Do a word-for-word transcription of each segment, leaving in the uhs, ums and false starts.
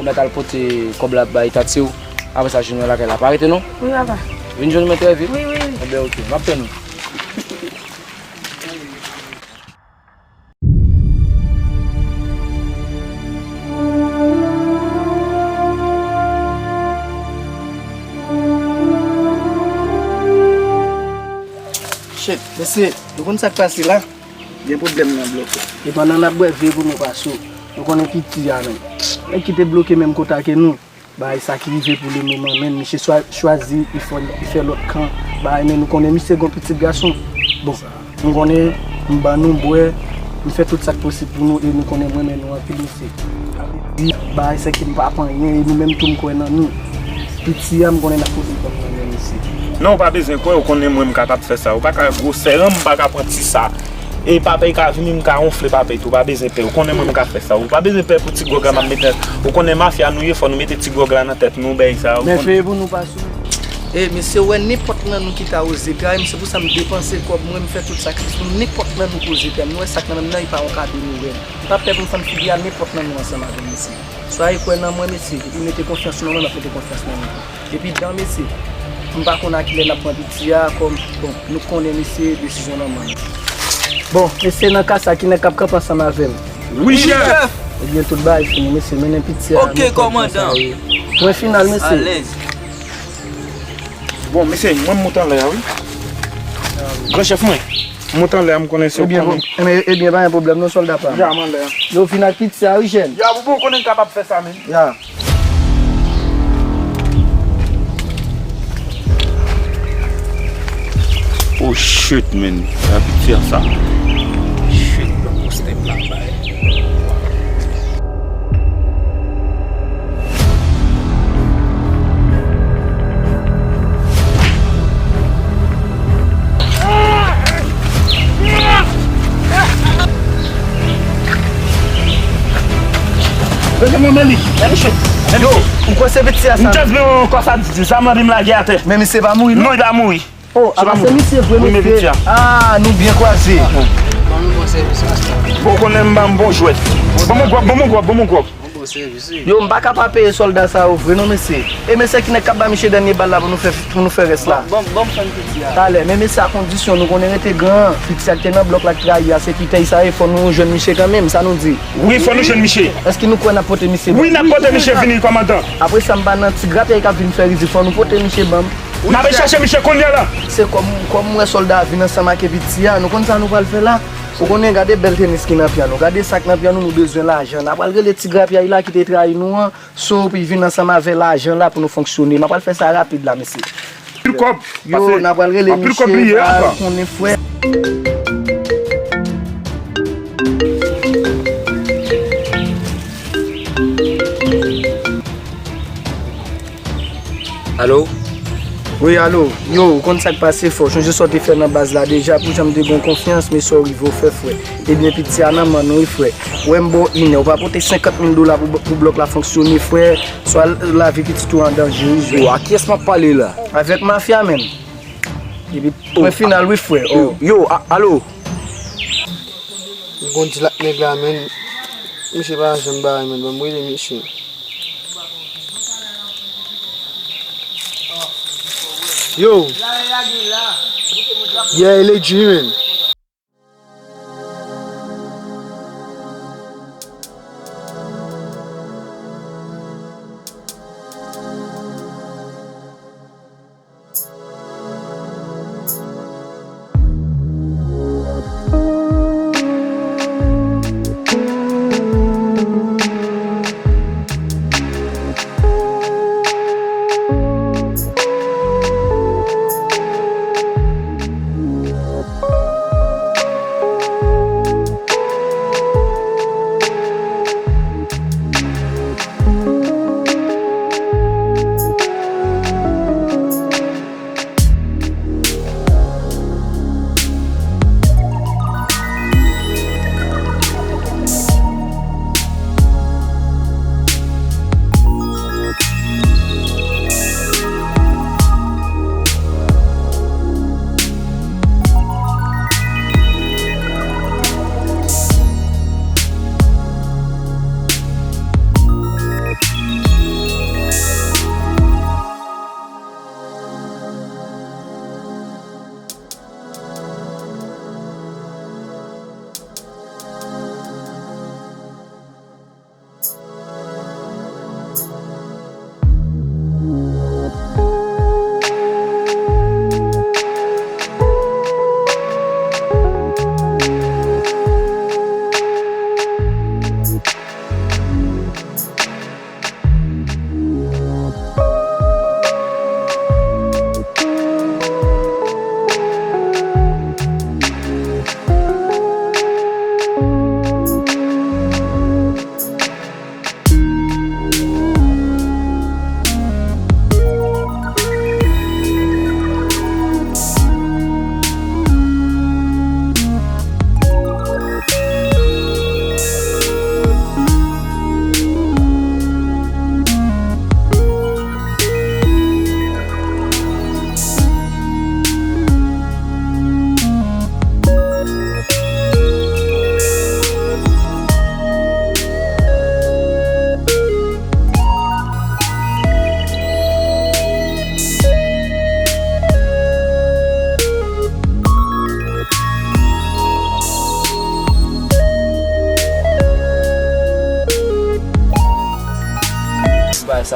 Mèt al pote kòb la bay tati w. Apre sa, jwenn mwen lakay la. Pa rete non. Wi, papa. Vin jwenn mwen trè vit. Wi, wi, wi. Enben, oke. M ap tann ou. Shit, mesye, nou konn sa k pase la? Gen pwoblèm nan blòk la. E pandan n ap bwè, veye pou nou pa sou. Nou konnen piti a menm. Nèg ki te bloke menm kota ke nou. Bagay sa ki rive pou le moman, men misye chwa-, chwazi, li fè, li fè lòt kan. Bagay, men nou konnen misye gon pitit gason. Bon, nou konnen, m ban nou bwè, m fè tout sa k posib pou nou, e nou konnen m renmen nou anpil, mesye. Bagay sa ki m pa p anyen, e nou menm tou m kwè nan nou. Piti a, m konnen n ap pote l kòm nan men misye. Non, ou pa bezwen kwè, ou konnen mwen m kapab fè sa. Ou pa ka gwosè an, m pa ka pran ti sa. E papèy ka vini, m ka wonfle papèy tou. Ou pa bezwen pè. Ou konnen mwen m ka fè sa. Ou pa bezwen pè pou ti gwòg la m ap mete. Ou konnen mafya nou ye, fò nou mete ti gwòg la nan tèt nou, bèy sa. Ou men konnen. Veye pou nou pa sou. E, mesye, ou wè nenpòt nan nou ki ta oze tray, m, se pou sa m depanse kòb mwen, m fè tout sakrifis pou nenpòt nan nou ki oze tray. M wè sa k nan men m nan, e pa yon kado nou wè. M pa pè pou m fann figi a nenpòt nan nou ansanm avè m, mesye. Swa e kwè nan mwen, mesye, epi mete konfyans nou nan mwen, m ap mete konfyans nan nou. Epi dan, mesye, m pa konn a kilè n ap pran piti a, kòm, bon, nou konnen, mesye, desizyon nan men nou. Bon, mesye, nan ka sa, ki nèg k ap kanpe ansanm avè m? Wi, chèf! Ebyen, tout bagay fini, mesye, mennen piti a. Oke, kòmandan. Pwen final, mesye. Alèz. Bon, mesye, mwen m moute anlè a, wi. Gran chèf mwen, m moute anlè a, m konnen se ou k konnen. Ebyen, bon, ebyen, pa gen pwoblèm, non, sòlda pa m. Ya, m anlè a. Yo fin ak piti a, wi, jèn. Ya, bobo, ou konnen n kapab fè sa, menm. Ya. Oh shit, man. Sa piti a sa. Shit, bro, poste plat bay. Yo, ou kwè se piti a sa? M just vin yon kò sa, sa m anvi m lage atè. Men misye pa mouri non? Non, li pa mouri. Oh, apa se misye vre, mesye? Wi, men piti a. Ah, nou byen kwaze. Ban nou bon sèvis, masta. Bon, ou konnen m ban m bon jwèt. Bon, bon gwòb, bon, bon gwòb, bon, bon gwòb. Bon, bon sèvis, wi. Yo, m pa ka pa peye sòlda sa yo vre non, mesye. E mesye ki nèg k ap ba misye dènye bal la pou nou fè, pou nou fè rès la? Bon, bon, bon, m fann piti a. Talè, men mesye a kondisyon, nou konnen rete gran. Piti a ki te nan blòk la k trayi a, se pitèy sa ye, fò nou jwenn misye kanmenm, sa nou di? Wi, fò nou jwenn misye. Èske nou kwè n ap pote misye ban? Wi, n ap pote misye vini, kòmandan. Apre sa, m pa nan ti grapyay k ap vin fè rizib, fò nou pote misye ban m. N ape chache misye kounye a la. Se kòm, kòm m wè sòlda a vin ansanm ak piti a, nou konn sa nou pral fè la? Ou konnen, gade bèl tenis ki nan pye nou, gade sa k nan pye nou, nou bezwen lajan. N a pral rele ti grapyay la ki te trayi nou an, so pou l vin ansanm avè lajan la pou nou fonksyone. M a pral fè sa rapid la, mesye. Anpil kòb. Yo, n a pral rele misye, pa konnen frè. Alo? Wi, alo. Yo, ou konn sa k pase, frè. Ou chonje sa w te fè nan baz la deja, pou jan m te gen w konfyans, men sa w rive w fè, frè. Ebyen, piti a nan men nou, wi, frè. Wè m ba w inè, ou pa pote senkant mil dola pou, pou blòk la fonksyone, frè. Swa lavi pitit ou an danje, wi, frè. Yo, a kiyès m ap pale la? Avèk mafya, menm. Epi, pwen final, wi, frè. Yo, yo, a-, alo? M konn di l ak nèg la, men misye pa janm bay, men ban m rele misye. Yo! Yeah, e Lady, men.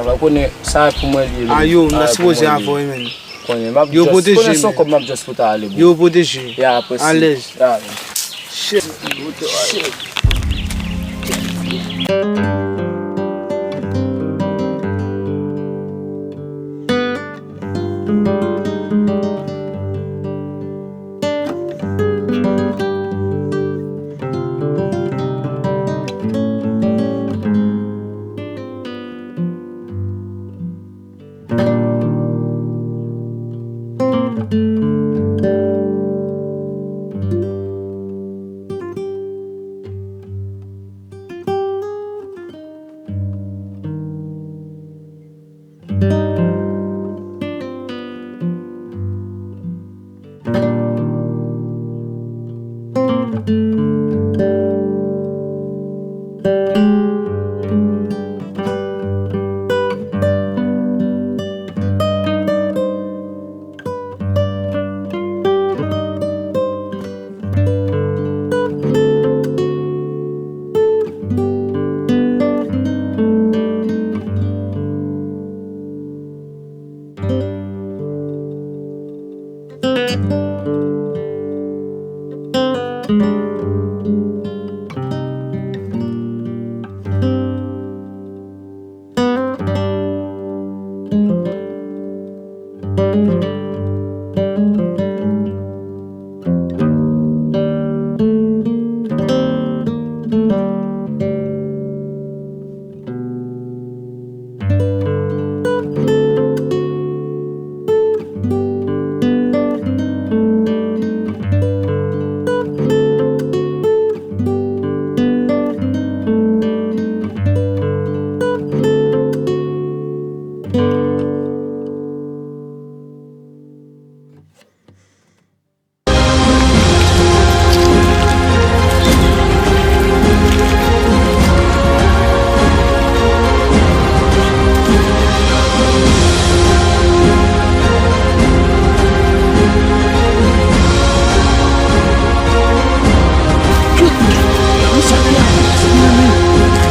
Ou konnen, sa pou mwen li ye, men. A yo, m ta sipoze avè w, men. Konnen, m ap just, konnen se yon kòb, m ap just fout ale, bro. Yo pwoteje. Ya, apre si. Alèz. Ya, men. Shit. Shit.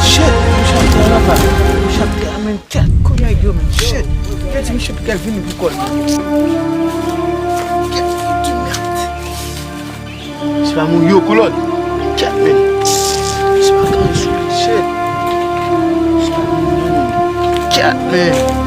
Shit, Michel te la pa. Michel te la, men, tèt kounye a yo, men, shit. Yo di Michel te vini pou kò l. Kèt, fouti mèd. Se pa moun yo, koulòt. Kèt, men. Se pa moun yo, shit. Se pa moun yo, men. Kèt, men.